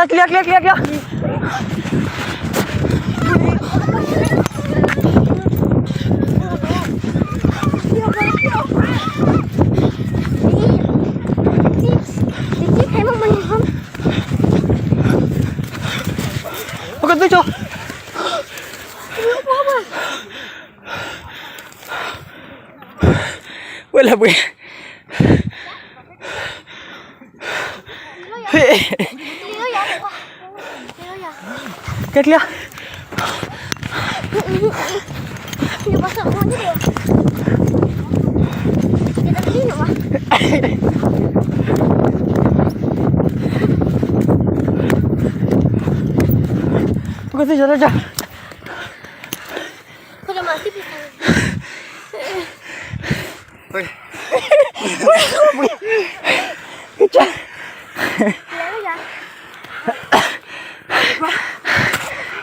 ကျီၤ ကျီၤ ကျီၤ ကျီၤ ပကသူဆိ ဝဲလၢပှဲၤ ကဲကျီၤ ပကသူဆိ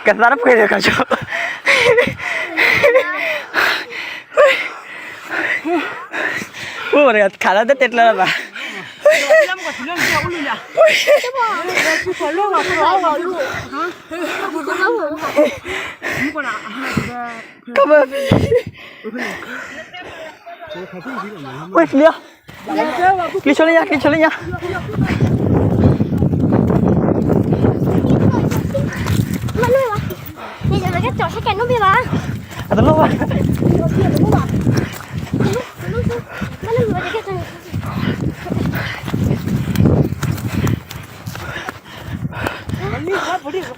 ကသါတပှဲၤဒီးကဆိ အိၣ်ဝဲတဂၤခးလၢတတဲကျၢၤလၢၤဘၣ် ကဘၣ် ဝဲကျီၤ ကျီၤဆိလၢညါ ကျီၤဆိလၢညါ အတလိၣ်ဘၣ် ကျီ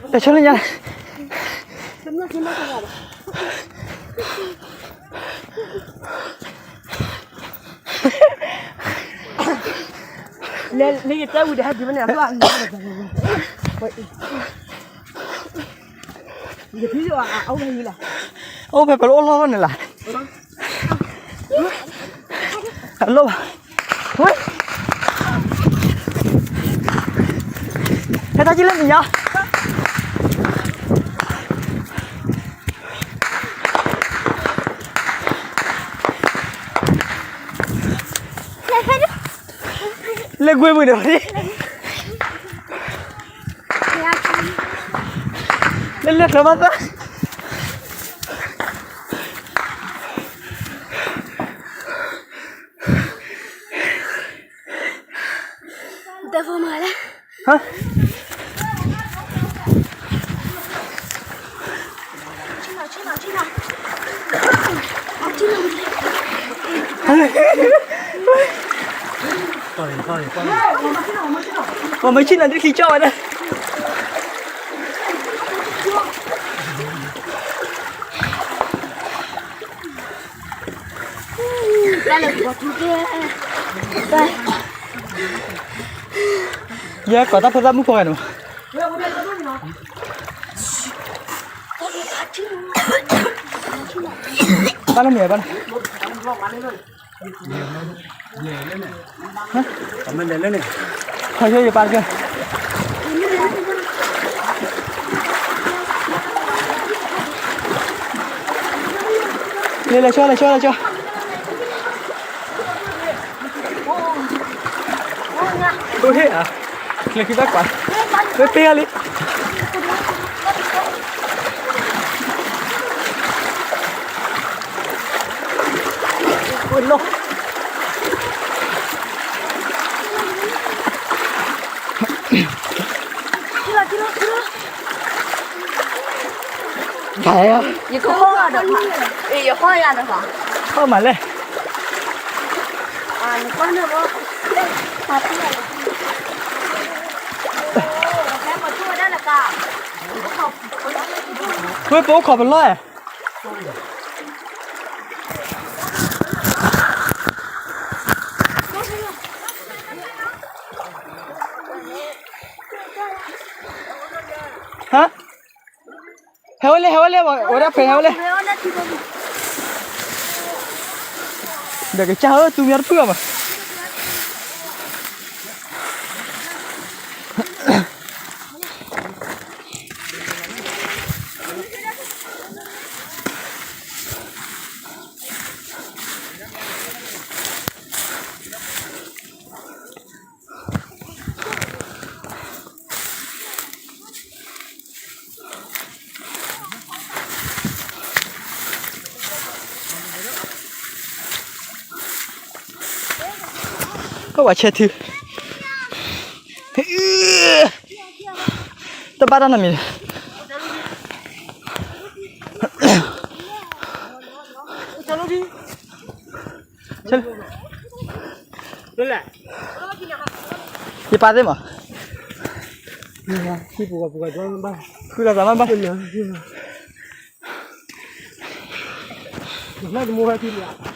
ၤဆိလၢညါ လဲၤ လဲၤယတဲဝံၤဒီးဟဲဒုးဝဲန့ၣ် အဘျီ ယဖံအအိၣ်ဖဲယံၤလီၤ အိၣ်ဖဲပလီၢ်အိၣ်လီၢ်န့ၣ်လီၤ အလိၣ်ဘၣ် ဝဲ ဟဲတၢ်ကံၣ်လၢနံၤညါ လဲၤကွ့မုၢ်ဒီး လဲၤလဲၤချီဘၣ်သး တဲဖိမၤလဲၣ် ဟါ ပှၤမ့ၢ်ဆ့ၣ်နီၤဒ်ချံကၠီဝဲဒၣ် ယဲကိးတၢ်ဖိသၣ်မုၣ်ဖိဂၤန့ၣ်မး ဘၣ်လၢမ့ၢ်ဘၣ်လၢ ဟါ ခီယိယပၢ်တက့ၢ် လဲၤလဲၤဆိ လဲၤဆိ လဲၤဆိ အိၣ်ဟ့ၣ်ဧါ လဲၤခံဘၣ်ကွၢ် ဝဲပ့ၢ်အါလံ ဝဲလီၤ ယကဟီၣ်ဒီး ယဟီၣ်ယၤဒီး ဟီၣ်မးလဲၣ် ဝဲပအိၣ်ခိးပလီၢ်ဧါ ဟါ ဟဲဝဲလဲၣ် ဟဲဝဲလဲၣ် ဝဲဒၣ်ဖဲဟဲဝဲလဲၣ် ဒီးကစၢ်ဧၢ သူမၠီတဖုၣ်အီၤဘၣ် ဟဲ ပှၤဆဲးထု, တဘၣ်တၢ်နီတမံၤ, ယပာ်သ့ၣ်မး, ဃုလီၤသးမ့ၢ်ဘၣ်, တမူဟဲထံလံ,